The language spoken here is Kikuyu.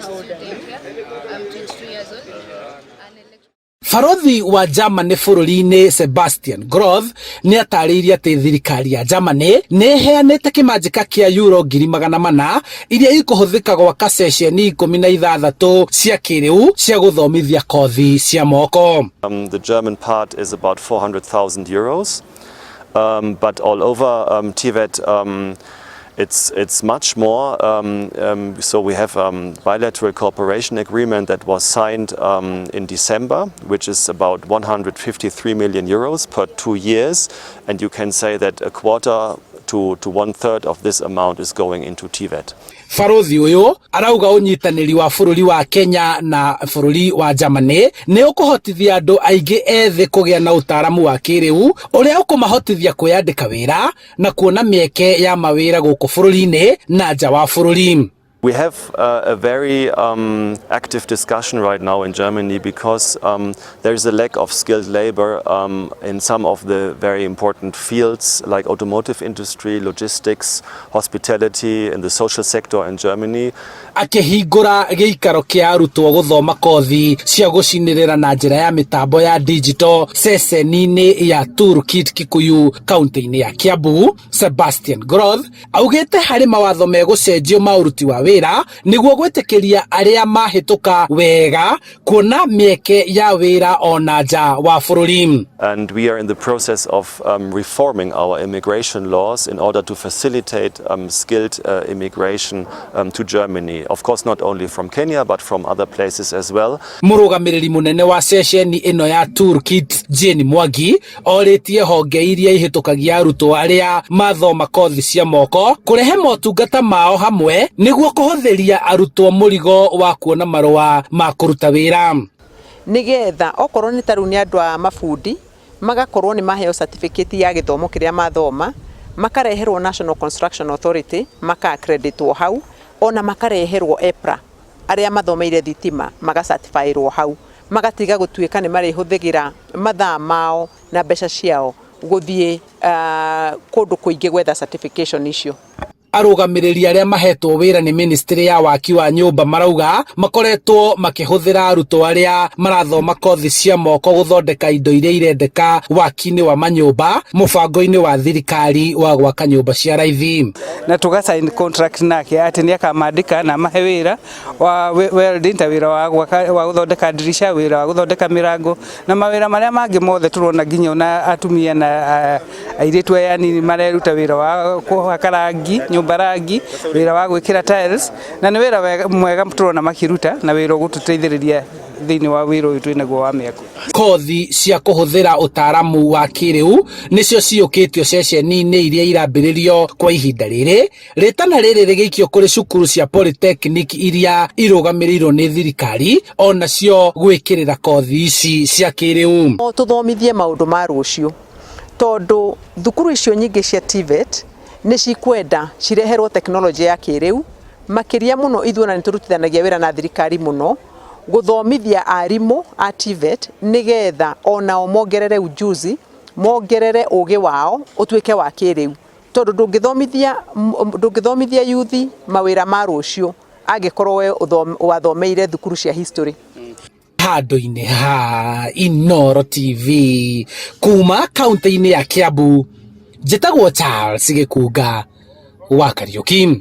student here. I'm 22 years old. An electrical Barothi wa Germany bũrũri-inĩ Sebastian Groth nĩ atarĩirie atĩ thirikari ya Germany nĩ ĩheanĩte kĩmanjĩka kĩa euro 400,000 iria ikũhũthĩka gwaka ceceni 16 cia kĩrĩu cia gũthomithia kothi cia moko. The German part is about €400,000, but all over TVET, it's much more. So we have a bilateral cooperation agreement that was signed in December, which is about €153 million per 2 years, and you can say that a quarter to 1/3 of this amount is going into TVET. Barothi ũyũ arauga ũnyitanĩri wa bũrũri wa Kenya na bũrũri wa Germany nĩ ũkũhotithia andũ aingĩ ethĩ kũgĩa na ũtaaramu wa kĩrĩu ũrĩa ũkũmahotithia kwĩyandĩka wĩra na kuona mĩeke ya mawĩra gũkũ bũrũri-inĩ na nja wa bũrũri. We have a very active discussion right now in Germany because there is a lack of skilled labor in some of the very important fields like automotive industry, logistics, hospitality, and the social sector in Germany. Akĩhingũra gĩikaro kĩa arutwo gũthoma kothi cia gũcinĩrĩra na njĩra ya mĩtambo ya digital ceceni-inĩ ya Toolkit Kikuyu kaunti-inĩ ya Kiambu, Sebastian Groth augĩte harĩ mawatho megũcenjio ma ũruti wa wĩra nĩguo gwĩtĩkĩria arĩa mahĩtũka wega kuona mĩeke ya wĩra ona nja wa bũrũri. And we are in the process of reforming our immigration laws in order to facilitate skilled immigration to Germany. Of course, not only from Kenya, but from other places as well. Mũrũgamĩrĩri mũnene wa ceceni ĩno ya Toolkit Jane Mwangi orĩtie honge iria ihĩtũkagia arutwo arĩa mathoma kothi cia moko kũrehe motungata mao hamwe nĩguo kũhũthĩria arutwo mũrigo wa kuona marũa ma kũruta wĩra. Nigetha okorwo nĩ ta rĩu nĩ andũ a mabundi, magakorwo nĩ maheo certificate ya gĩthomo kĩrĩa mathoma, makareherwo National Construction Authority, maka accreditwo hau, ona makareherwo EPRA, arĩa mathomeire thitima magacertifyĩrwo hau, magatiga gũtuĩka nĩ marĩhũthĩgĩra mathaa mao na mbeca ciao gũthiĩ kũndũ kũingĩ gwetha certification icio. Arũgamĩrĩri arĩa mahetwo wĩra nĩ ministry ya waki wa nyũmba marauga makoretwo makĩhũthĩra arutwo arĩa marathoma kothi cia moko gũthondeka indo iria irendeka waki-inĩ wa manyũmba mũbango-inĩ wa thirikari wa gwaka nyũmba cia raithi. Na tuga sign contract nake atĩ nĩ akamandĩka na amahe wĩra wa welding, ta wĩra wa gwaka, wa gũthondeka ndirisha, wĩra wa gũthondeka mĩrango na mawĩra marĩa mangĩ mothe. Tũrona nginya ona atumia na airĩtu aya anini mareruta wĩra wa kũhaka rangi nyũmba rangi, wĩra wa gwĩkĩra tiles, na nĩ wĩra mwega tũrona makĩruta na wĩra ũgũtũteithĩrĩria thĩinĩ wa wĩra ũyũ twĩnaguo wa mĩako. Kothi cia kũhũthĩra ũtaaramu wa kĩrĩu nĩcio ciũkĩtio ceceni-inĩ iria irambĩrĩrio kwa ihinda rĩrĩ, rĩtana rĩrĩ rĩgĩikio kũrĩ cukuru cia polytechnic iria irũgamĩrĩirwo nĩ thirikari onacio gwĩkĩrĩra kothi ici cia kĩrĩu. Tũthomithie maũndũ ma rũciũ, tondũ thukuru icio nyingĩ cia TVET nĩ cikwenda cireherwo tekinoronjĩ ya kĩrĩu makĩria mũno. Ithuĩ ona nĩ tũrutithanagia wĩra na thirikari mũno gũthomithia arimũ a TVET nĩgetha onao mongerere ujuzi, mongerere ũgĩ wao ũtuĩke wa kĩrĩu, tondũ ndũngĩthomithia yuthi mawĩra ma rũciũ angĩkorwo we wathomeire thukuru cia history. Handũ-inĩ ha Inooro TV kuma kaunti-inĩ ya Kiambu, njĩtagwo Charles Gĩkunga wa Kariũki.